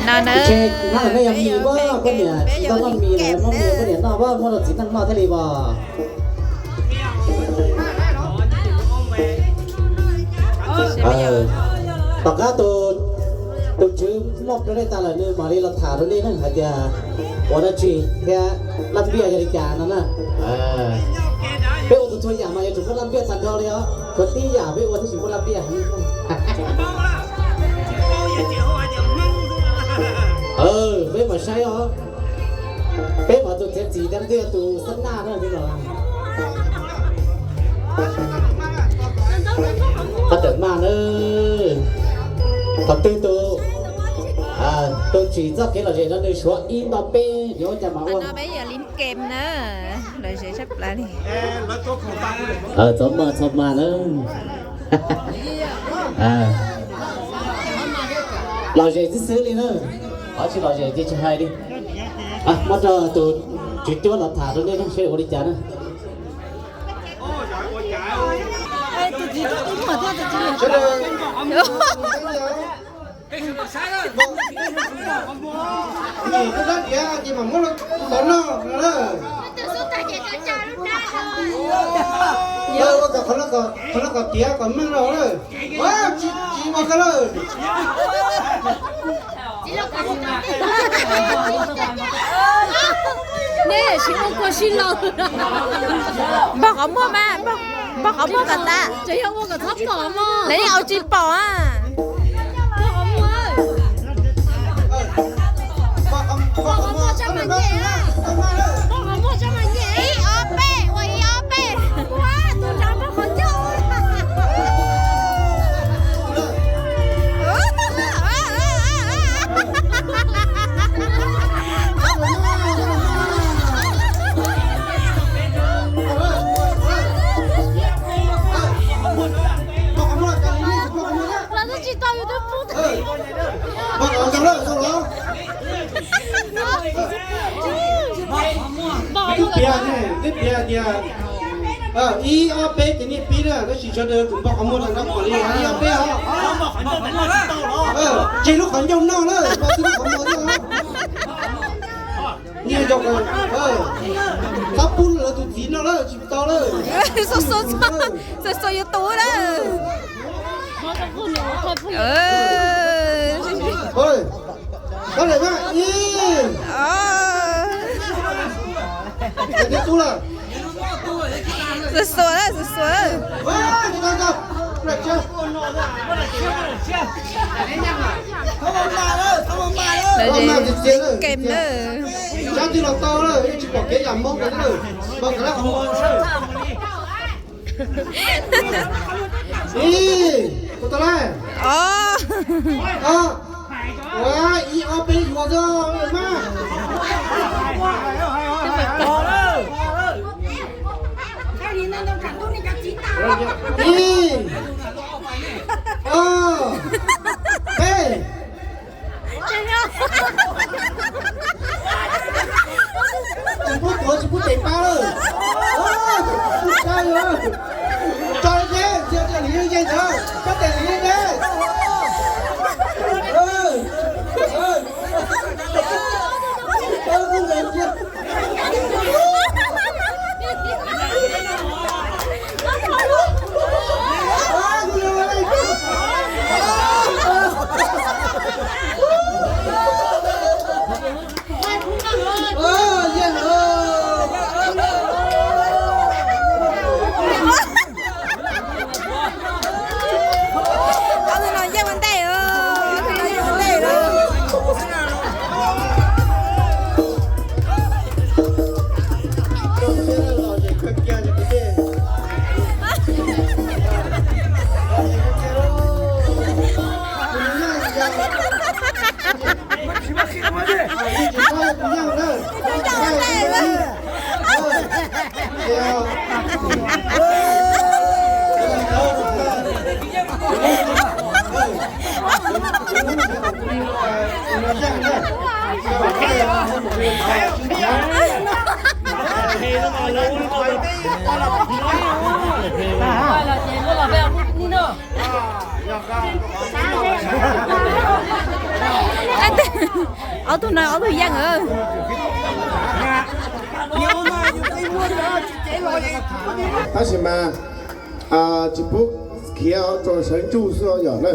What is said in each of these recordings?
Ces hnub no nej yog mis, poj niam tsis tau noj mis lawm, muab mis poj niam noj, muab rau txiv neej noj thiaj li os. Tom qab tus tswv muab rau nej tas lawm nws mam li los tham rau nej ne hais tias ua dab tsi thiab laj npiaj yog li cas no na. Peb ua txhua txhua yam mas yuav tsum muaj laj npiaj tag nrho li os, tsuav tib yam peb ua twb tsis muaj laj npiaj. Peb mam saib os, peb mam tus txiav txim tias twg yog tus xab naj na. Qhov tawm maj na, qhov twg tus, tus tsim txoj kev lom zem no nws suav ib nto peb yuav ua cas mas ua. Txhob maj txhob maj na. Lom zem xwb xwb li na, qhov tsis lom zem ces tsis hais li. Muab rau tus tswv cuab los tham rau nej seb ua li cas na. Nim koj rab diav ces mam muab los tov noj no lawm. Ua kom qhov no kom tiav kom meej no lawm. Tsis ua koj lawm. Nej sim ua kua sib laug. Npog qhov muag mas, npog qhov muag kom tas. Tseem yog ua kom txhob pom mog. Lawv yeej ua tsis pom a. Npog qhov muag tso mas nyem, npog qhov muag tso mas nyem. Ib ob peb, ua ib ob peb. Ua tus nrog npog qhov ncauj. Los twb tsis tau yus twb pub. Twb piav ne, twb piav tias ib ob peb ces nej pib na, tab sis sawv daws tus npog qhov muag rau nrab qhov li ib ob peb os. Tseg lub qhov ncauj noj na, npog xwb lub qhov muag thiab. Nyias nco qab pub lawv tus txiv no lawm tsis tau lawm. Xuas xuas yuav tus lawm. Tab lawm na ib. Xuas xuas lawm, xuas xuas lawm. Lawv zem kem na. Sab twg los tau lawm, yeej tsis pom kev yam Hmoob ko lawm. Ib, ua tau lawm. Ua ib ob peb yuav xwb mas. Ib, ob, peb. Tsis pub tuav tsis pub tes pab lawm. Tso li ces txia txia li yeej yeej ntawd, pab tes li yeej yeej. Ob tug no yeej ua ntej, ob tug no yeej ua ntej lawm. Ob tug no ob tug yeej. Tab sis mas tsis pub khiav rau sawv ntsug xwb yom na.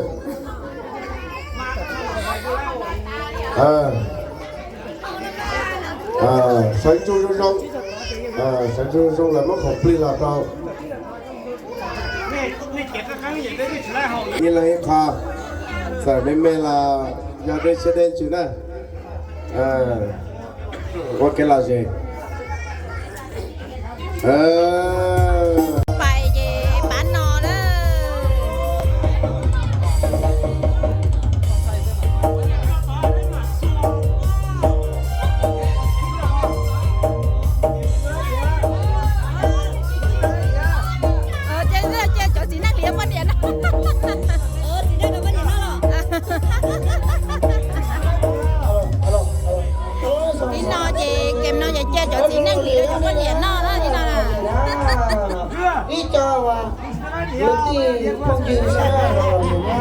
Sawv ntsug zoo zoo, sawv ntsug zoo zoo los muab khoom plig los rau. Ib leeg ib qho, txawm me me los yog dej siab dej ntsws na. Ua kev lom zem. Pais ces pab no lawm. Ces cov txiv neej hliv poj niam no. Ib no ces kem no ces cia cov txiv neej hliv rau cov poj niam noj na, ib no na. Ib co uas kwv tij phooj ywg sawv daws los lus na.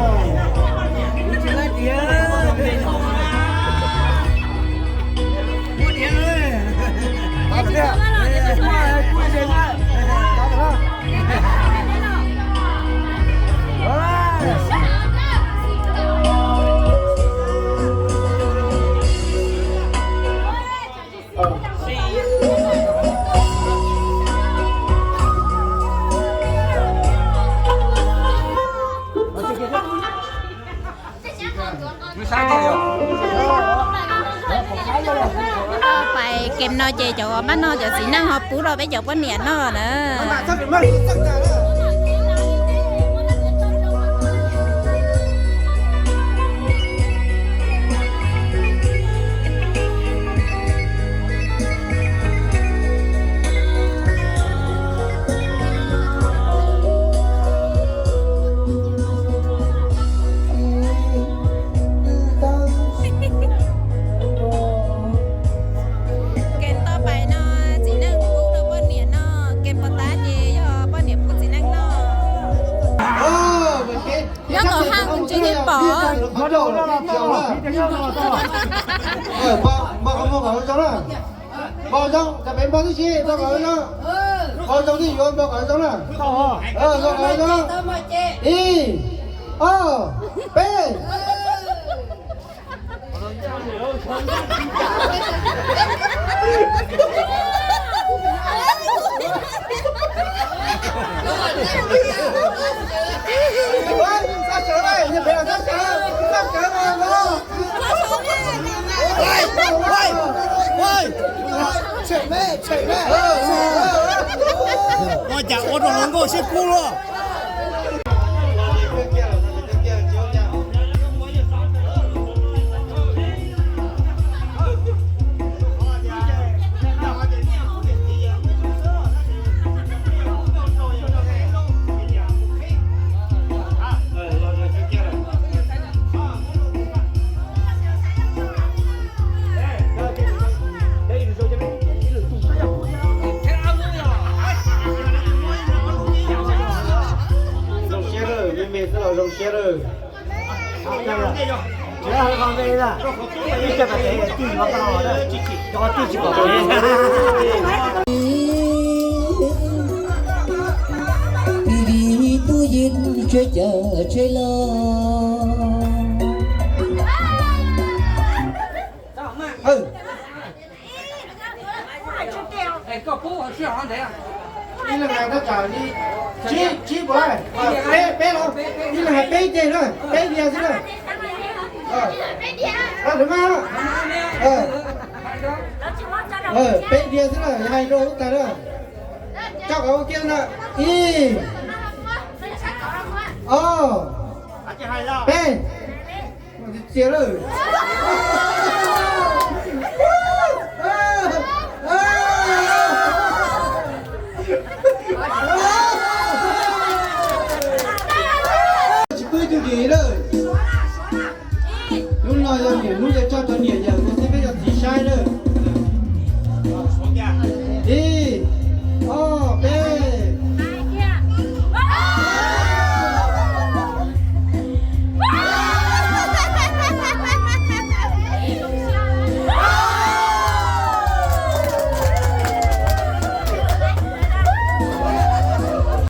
Pais kem no ces cov mab no cov txiv neej ho pub rau peb cov poj niam noj na. Kem toj pais no txiv neej pub rau poj niam noj, kem puas tab ces yog poj niam pub txiv neej noj. Nyob tom haj tsis tau pom. Npog zoo, cov pem npog tib si, npog zoo, npog zoo tib yuav npog zoo na. Npog zoo, ib, ob, peb. Ua cas ua rau hluas nkauj sib kub luaj. Zoo siab lawm, me me xwb los zoo siab lawm. Tub yeej tshuav cawm tsheb los. Ib leeg hais tab tsam li tsib, tsib puas, peb, peb los, ib leeg hais peb ceg na, peb diav xwb na. Peb diav xwb na, hais rau lub tais na. Coj kom ua kiag na, ib, ob, peb. Txias lawm.